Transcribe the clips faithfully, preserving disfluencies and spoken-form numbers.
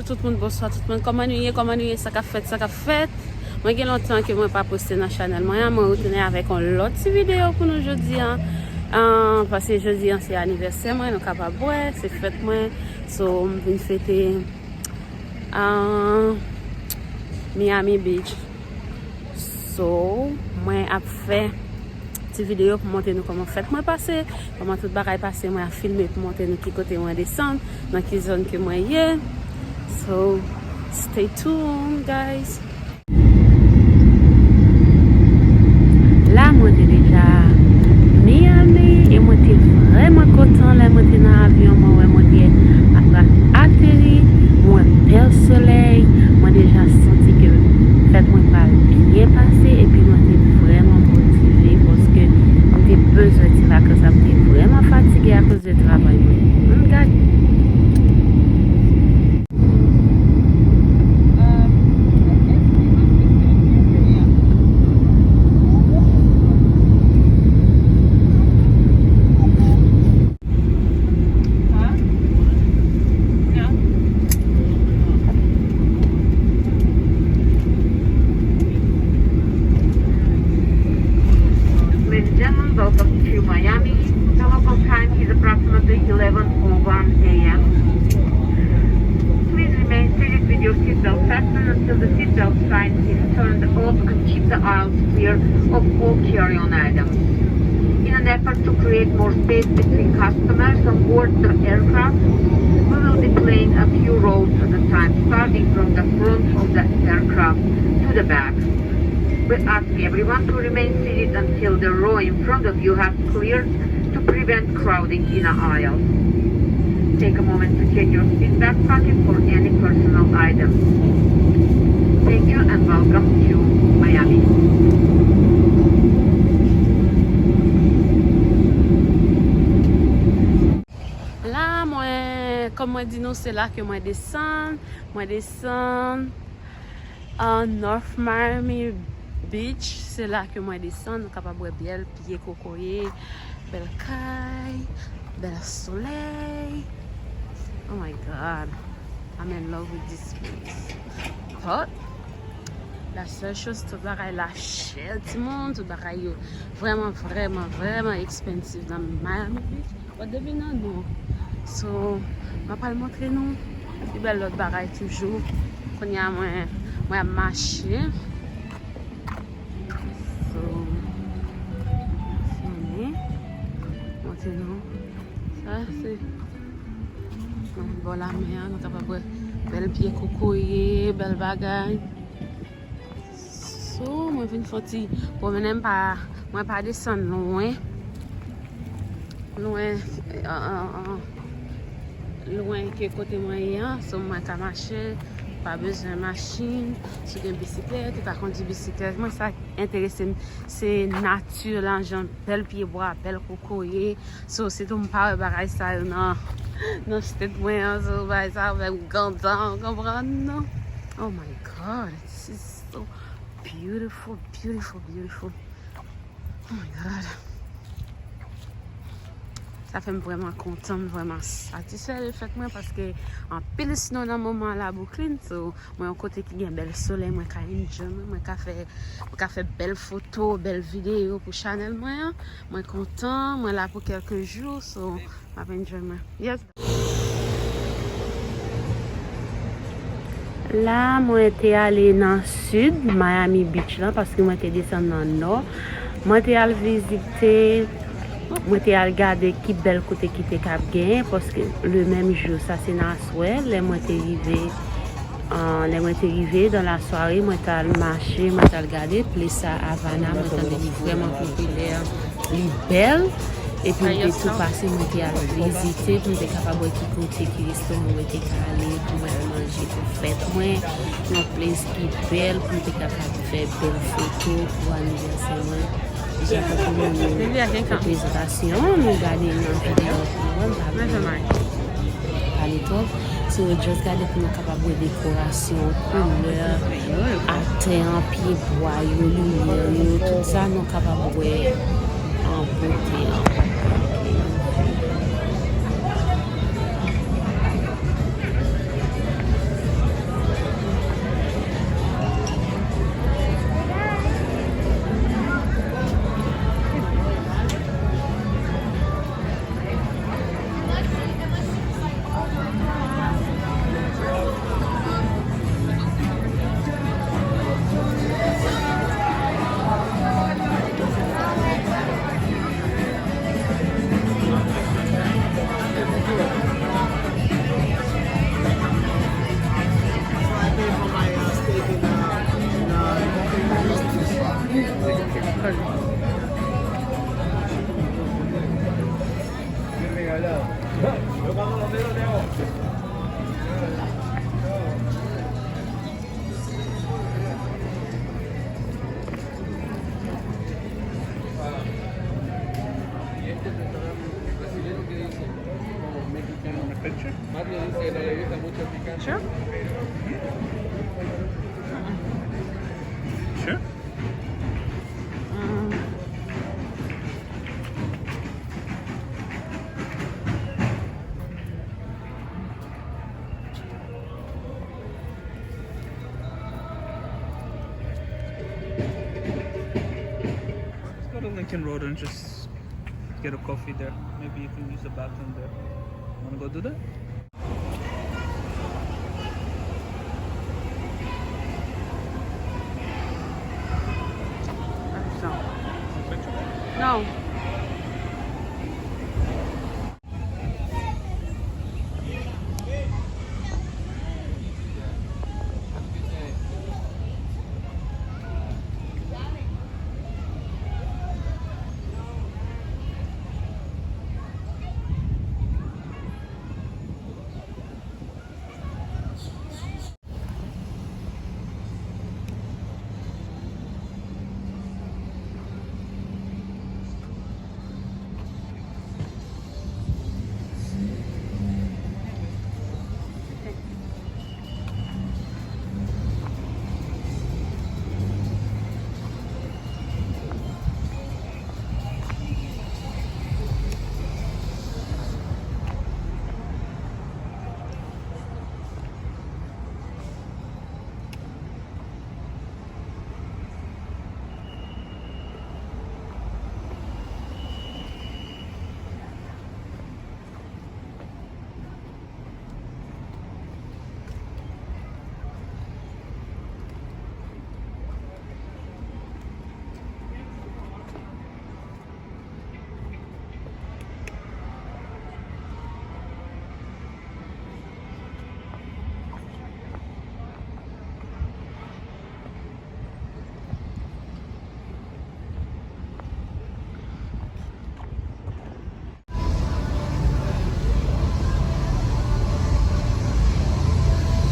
Tout moun, bonswa tout moun. Kòman nou ye? Kòman nou ye? Sa k ap fèt? Sa k ap fèt? Mwen gen lontan ke mwen pa poste nan chanèl mwen an. Mwen retounen avèk yon lòt ti videyo pou nou jodi an. An, paske jodi an se anivèsè mwen, nou kapab wè, se fèt mwen. So, m vin fete an Miami Beach. So, mwen ap fè ti videyo pou montre nou kòman fèt mwen pase, kòman tout bagay pase, mwen ap filme pou montre nou ki kote mwen desann, nan ki zòn ke mwen ye. So, stay tuned, guys. La, mwen te deja Miami, e mwen te vrèman kontan lè mwen te nan avyon, mwen wè mwen te ap ateri, mwen bèl solèy, mwen deja santi ke fèt mwen pral byen pase, epi mwen te vrèman motive paske mwen te bezwen ti vakans la, mwen te vrèman fatige akoz de travay mwen. Ann gade. Ladies and gentlemen, welcome to Miami. The local time is approximately eleven oh one a m. Please remain seated with your seatbelt fastened until the seatbelt sign is turned off and keep the aisles clear of all carry-on items. In an effort to create more space between customers on board the aircraft, we will be playing a few rows at a time, starting from the front of the aircraft to the back. We ask everyone to remain seated until the row in front of you has cleared to prevent crowding in the aisle. Take a moment to check your seat back pocket for any personal items. Thank you and welcome to Miami. La, mwen, kòm mwen di nou, se la ke mwen desann. Mwen desann an North Miami Beach. Se la ke mwen desann. Nou kapab wè bèl pye kokoye, bèl kay, bèl solèy. Oh my God. I'm in love with this place. But la seule chose, tout bagay la chè, timoun, tout bagay yo vrèman, vrèman, vrèman expensive nan Miami Beach. But depi nan nou. So, mwen pral montre nou pi bèl lòt bagay toujou. Kounye a mwen, mwen ap mache. So, fini. Montre nou. Sa se bò lamè a, nou kapab wè bèl pye kokoye, bèl bagay. So, mwen vin fè yon ti pwomennen, m pa, mwen pa desann lwen. Lwen, an, an, an, lwen ke kote mwen ye an. So, mwen ka mache, pa bezwen machin. Si w gen bisiklèt, ou ka kondui bisiklèt. Mwen, sa k enterese m, se nati la, jan bèl pye bwa, bèl kokoye. So, sitou m pa wè bagay sa yo nan, nan state mwen an, so, bagay sa yo fè m kontan, w konprann, non? Oh my God, this is so beautiful, beautiful, beautiful. Oh my God. Sa fè m vrèman kontan, m vrèman satisfè de fèt mwen, paske anpil snow nan moman la Brooklyn, so, mwen yon kote ki gen bèl solèy, mwen ka enjoy mwen, mwen ka fè, mwen ka fè bèl foto, bèl videyo pou chanèl mwen an. Mwen kontan, mwen la pou kèlke jou, so, m ap enjoy mwen. Yes. La, mwen te ale nan sid Miami Beach lan, paske mwen te desann nan nò. Mwen te al vizite, mwen te al gade ki bèl kote ki te kab genyen, paske le menm jou, sa se nan aswè, lè mwen te rive, an, lè mwen te rive, dans la soirée, mwen t al mache, mwen t al gade plis sa Havana, mwen tande li vrèman popilè, li bèl, epi m te tou pase, mwen te al vizite, pou m te kapab wè ki kote, ki restoran mwen te ka ale, pou mwen al manje pou fèt mwen, yon plis ki bèl, pou m te kapab fè bèl foto pou anivèsè mwen. Jan tankou nou prezantasyon, nou gade nan videyo pou mwen, m pa vle pale twòp. So, just gade pou nou kapab wè dekorasyon, koulè, atè an, pye bwa yo, limyè yo, tout sa nou kapab wè an bote an. Sure? Sure? Mm. Let's go to Lincoln Road and just get a coffee there. Maybe you can use the bathroom there. Wanna go do that? Non.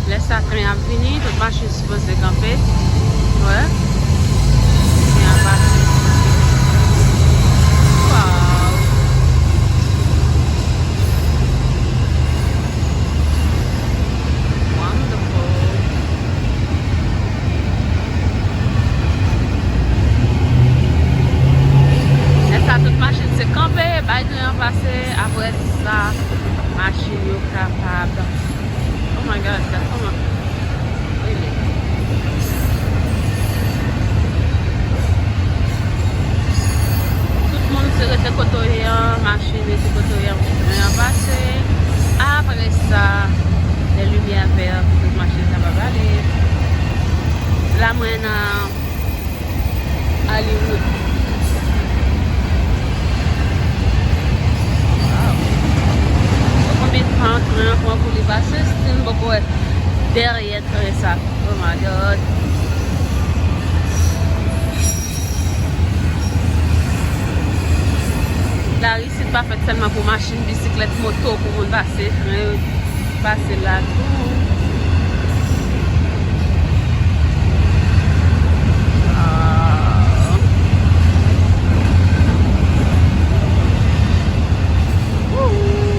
Lè sa tren ap vini, tout machin sipoze kanpe. Wè. Tren ap pase. Wow. Wonderful. Lè sa tout machin se kanpe, bay tren an pase, apre sa, machin yo kapab. Oh my God, gad kòman. Really? Tout moun se rete kote w ye an, machin rete kote w ye an, pou tren an pase. Apre sa, lè limyè vè pou tout machin kapab ale. La mwen nan Hollywood. Wow. Konbyen tan tren an pran pou li pase? Still m poko wè dèyè tren sa. Oh my God. Lari isit pa fèt sèlman pou machin, bisiklèt, moto, pou moun pase, tren pase la tou. Ah. Woo.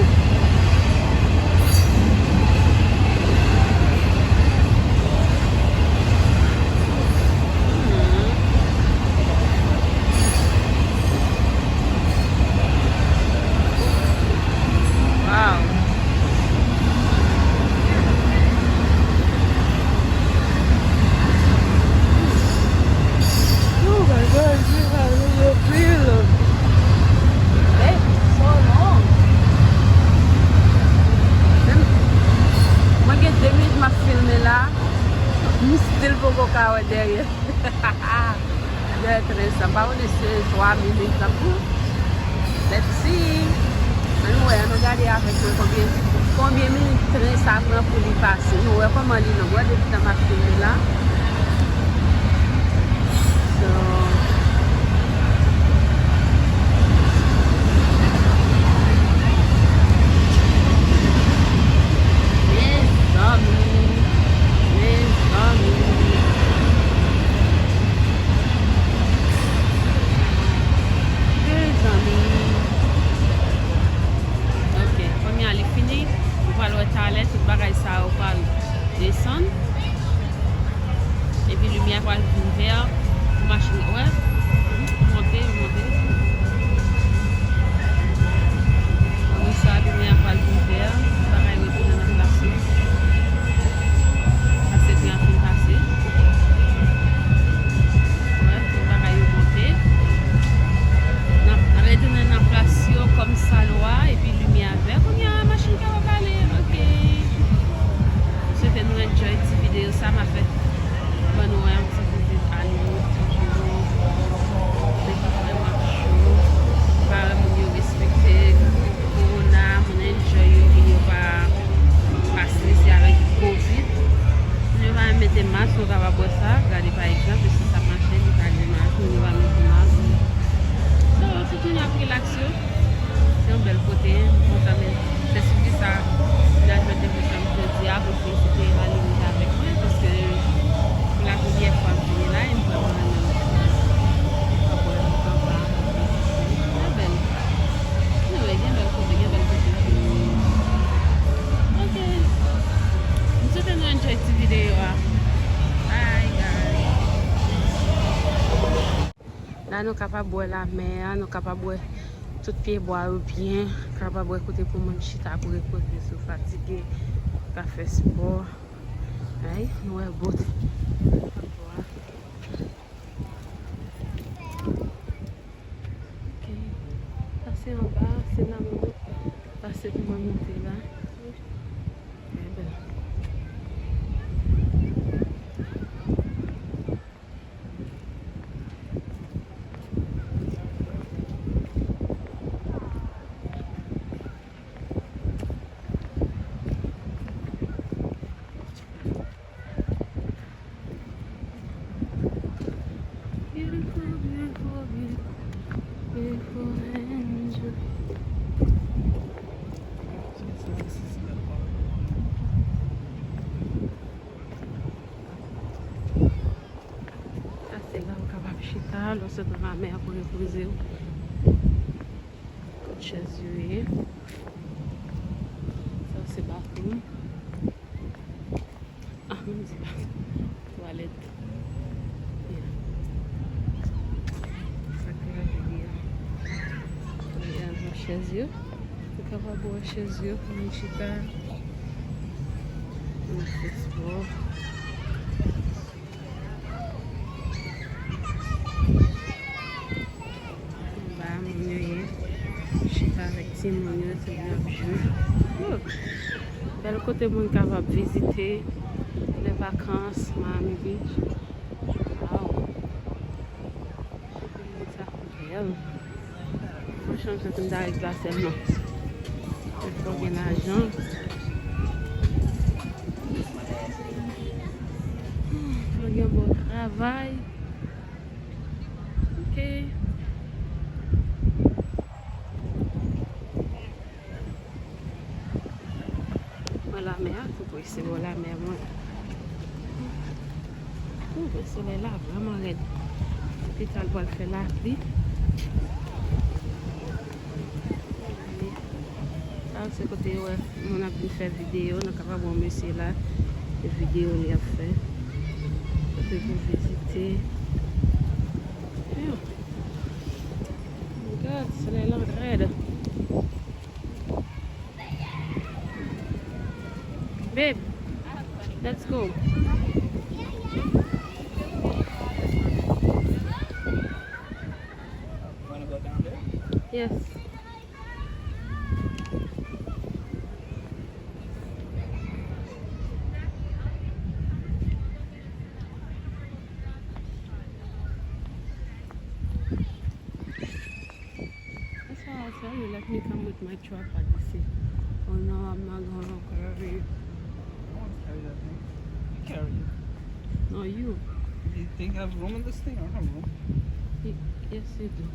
Wow. Oh my God, you have a little pillow. Babe, so long. Mwen gen de minit m ap filme la. M still poko ka wè dèyè. Dèyè tren sa. M pa konnen si se twa minit l ap pran. Let's see. Ann wè, ann gade avèk mwen konbyen, konbyen minit tren sa pran pou li pase. Nou wè kòman li long. Wè depi tan m ap filme la. So, Pral vin vè pou machin. Wè, monte, monte. Apre sa, limyè a pral vin vè. Bagay retounen nan plas yo. Pase gen anpil pase. Wè, tout bagay yo monte. N ap retounen nan plas yo kòm sa lwa, epi limyè a vè. Kounye a, machin kapab ale. Ok. M swete nou enjoy ti videyo sa m ap fè. Ban nou wè yon ti vizit Hollywood toujou. Depi vrèman cho. Pa wè moun yo respekte kowona, moun enjoy yo vin yo pa pase isi avèk covid. Moun yo pa mete mas, nou kapab wè sa. Gade pa egzanp, isi sa mache, li pa gen mas, moun yo pa mete mas. So, se kounye a pou relaks yo. Se yon bèl kote, m kontan, men se sou ki sa m al jwenn depi janm jodi a pou l vizite Hollywood avèk mwen, paske pou la premyè fwa m vini la, e m vrèman renmen l. Anpil anba, anpil sou. Trè bèl. Anyway, gen bèl kote, gen bèl kote. Ok. M swete nou enjoy ti videyo a. Bye, guys. La, nou kapab wè lamè a, nou kapab wè tout pyebwa yo byen, kapab wè kote pou moun chita pou repoze si w fatige, ka fè spò. Ay, nou wè boat. Ok. Sa se anba, se la moun yo pase pou mwen monte la. Trè bèl. Beautiful, beautiful, beautiful, beautiful angel. Sa se la ou kapab chita lè w sot nan lamè a pou repoze w. Kot chèz yo ye. Sa se bathroom. Ah, menm di bathroom. Twalèt. Yeah. Sa ki lage li a. Li a nan chèz yo. Ou kapab wè chèz yo pou moun chita. Moun fè spò. Anba moun yo ye. Chita avèk timoun yo, timoun yo ap jwe. Oh! Bèl kote moun kapab vizite lè vakans, Miami Beach. Wow! Kote moun sa bèl. Franchman, m santi m ta ret la sèlman. Fò gen lajan. Fò gen bon travay. Ok. Mwen lamè a, tou prese bò lamè mwen. Ou wè solèy la vrèman rèd. Pita l pral fè lapli. Sa se kote yo wè moun ap vin fè videyo, nou kapab wè yon mesye la, e videyo li ap fè. Kote pou vizite. Yo. Gad, solèy la rèd. Babe, let's go. Wanna go down there? Yes. That's why I tell you, let me come with my tripod, you see. Oh no, I'm not gonna carry it. I won't carry that thing. You carry it. No, you. You think I have room in this thing? I don't have room. Y-, yes, you do.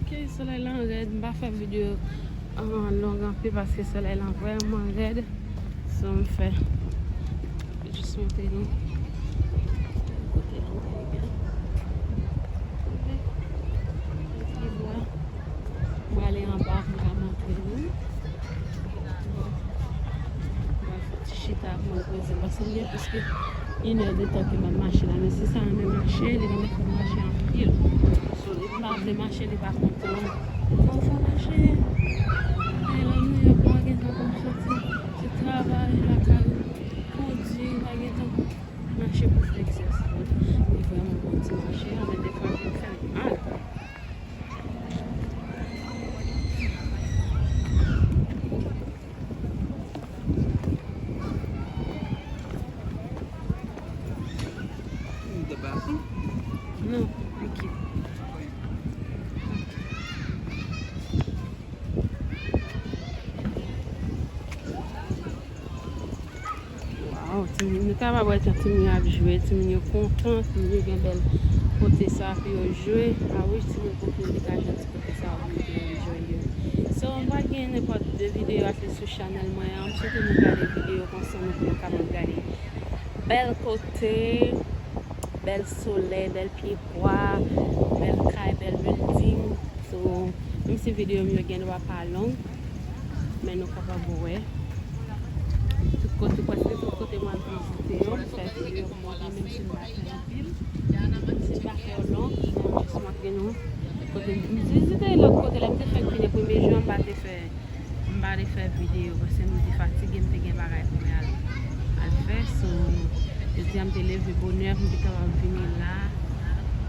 Ok, solèy lan rèd, m pa fè videyo an long anpil paske solèy lan vrèman rèd. So m fè jis montre nou kote nou te ye. Ok. Pi bwa. M prale anba pou m ka montre nou. Bon, Ap mwen poze, paske m gen plis ke inè de tan ke m ap mache la, men si sa renmen mache, li renmen fè m mache anpil. So, li pa vle mache, li pa kontan. Fò w fè mache. Men lè w Nouyòk, ou pa gen tan pou w soti, se travay, lakay ou, kondui, ou pa gen tan mache pou fè egzèsis. Li vrèman bon ti mache, men defwa li fè m mal. You need the bathroom? No, thank you. Wow, timoun, nou kapab wè jan timoun yo ap jwe, timoun yo kontan, timoun yo gen bèl kote sa pou yo jwe. A wi, timoun kontan, yo te ka jwe ti kote sa pou yo te enjoy yo. So, m pral gen nenpòt de videyo ase sou chanèl mwen an. M swete nou gade videyo konsa, nou pou nou kapab gade bèl kote, bèl solèy, bèl pyebwa, bèl kay, bèl building. So, menm si videyo m yo gen dwa pa long, men nou kapab wè tout kote, prèske tout kote mwen vizite yo, m fè videyo pou montre, menm si m pa fè anpil. Si m pa fè yo long, men m jis montre nou kote m vizite lòt kote. Lè m te fèk vini premye jou an, m pa te fè, m pa te fè videyo, paske m te fatige, m te gen bagay pou m al, al fè. So, jodi a m te leve bonè pou m te kapab vini la.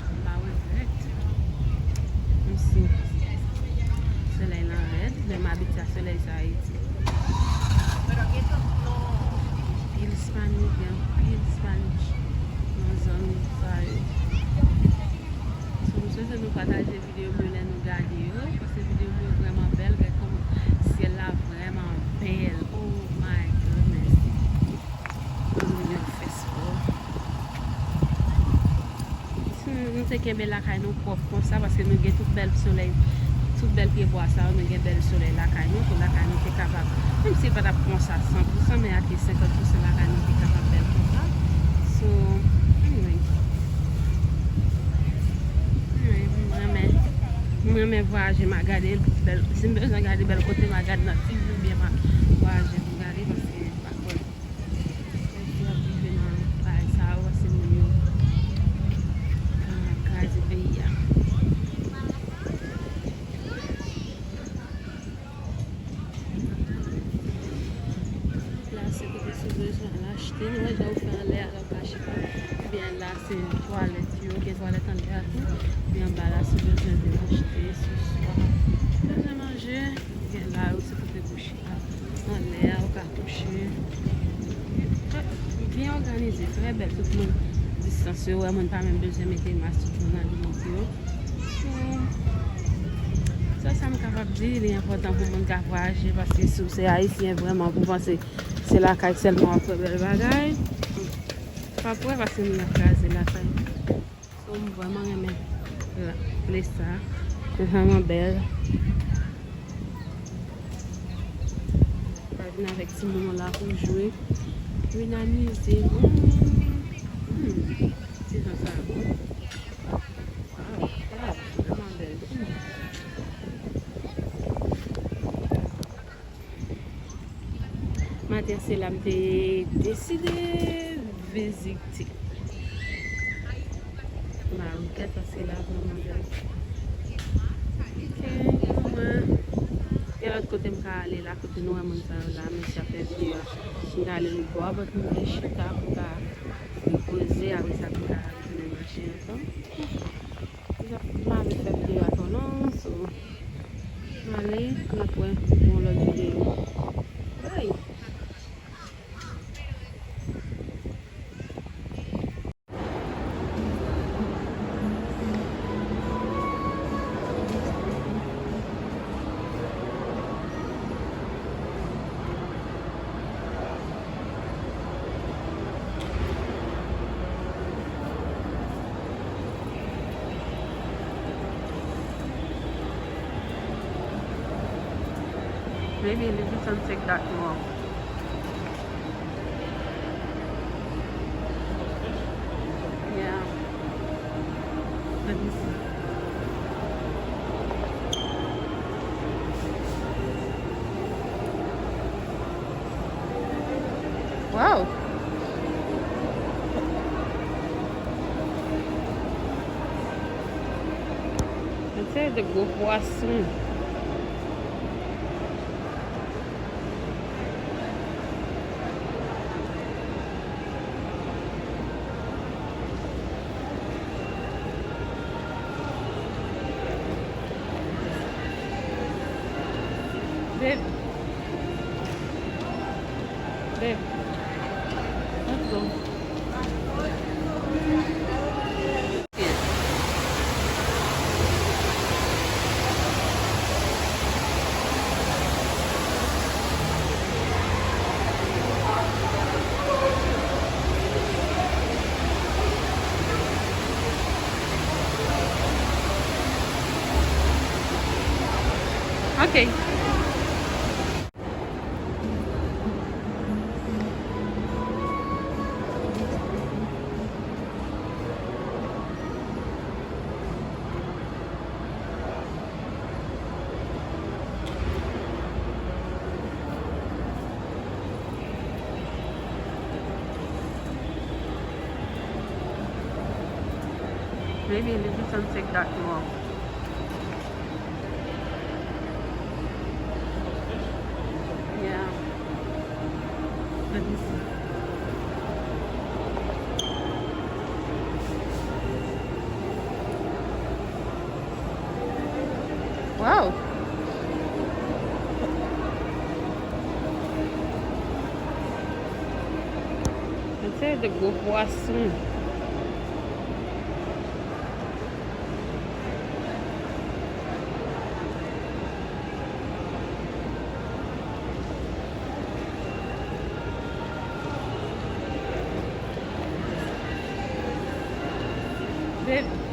M pa regrèt. Menm si solèy lan rèd, men m abitye a solèy sa Ayiti. Anpil Spanish, gen anpil Spanish nan zòn sa yo. So, m swete nou pataje videyo m yo lè nou gade yo, paske videyo m yo vrèman bèl. Gad kòman syèl la vrèman bèl. Oh my goodness. Moun yo ap fè spò. Si nou te kenbe lakay nou pwòp konsa, paske nou gen tout bèl solèy, tout bèl pyebwa sa yo, nou gen bèl solèy lakay nou, pou lakay nou te kapab, menm si l pa t ap konsa san pou san, men ake senkant pou san lakay nou te kapab bèl konsa. So, anyway. Anyway, m renmen, m renmen vwayaje, m a gade bèl, si m bezwen gade bèl kote, m a gade nan ti vi oubyen m a vwayaje pou m gade, paske m pa kwè. Lè yo ap rive nan bagay sa yo, se moun yo, ah, kraze peyi a. La, se kote si w bezwen al achte. Nou wè jan yo fè anlè a, lè w ka chita. Ebyen, la, se twalèt yo. Gen twalèt anlè a tou. Epi anba la, si w bezwen vin achte, si w swa bezwen manje, gen la, yo se kote pou chita. Anlè a, ou ka kouche. Byen òganize, trè bèl. Tout moun distans yo, wè, moun pa menm bezwen mete mas, tout moun nan limit yo. So, sèl sa m kapab di, li enpòtan pou moun ka vwayaje, paske si w se ayisyen vrèman, pou panse se lakay sèlman w ap fè bèl bagay, p ap wè, paske moun ap kraze lakay. So, m vrèman renmen la, ples sa. Li vrèman bèl. Sa vin avèk timoun ou la pou jwe, vin amize nou. Hmm. Ti jan sa bon. Wow, sa vrèman bèl. Hmm. Maten se la m te deside vizite. Maroukèt, paske la vrèman bèl. Ok, mwen gen lòt kote m ka ale la, kote nou wè moun sa yo la, men sa fè videyo a. M ka ale lòt bò a, but m vle chita pou m ka repoze, apre sa pou m ka retounen mache ankò. M pa vle fè videyo a twò long, so, m ale, n ap wè yon lòt videyo. Bye! Maybe Louis Vuitton take that more. Yeah. Let me see. Wow! Yon seri de gwo pwason. Babe. Babe. Let's go. Ok. Maybe Louis Vuitton take that more. Yeah. Let me see. Wow! Yon seri de gwo pwason. Babe.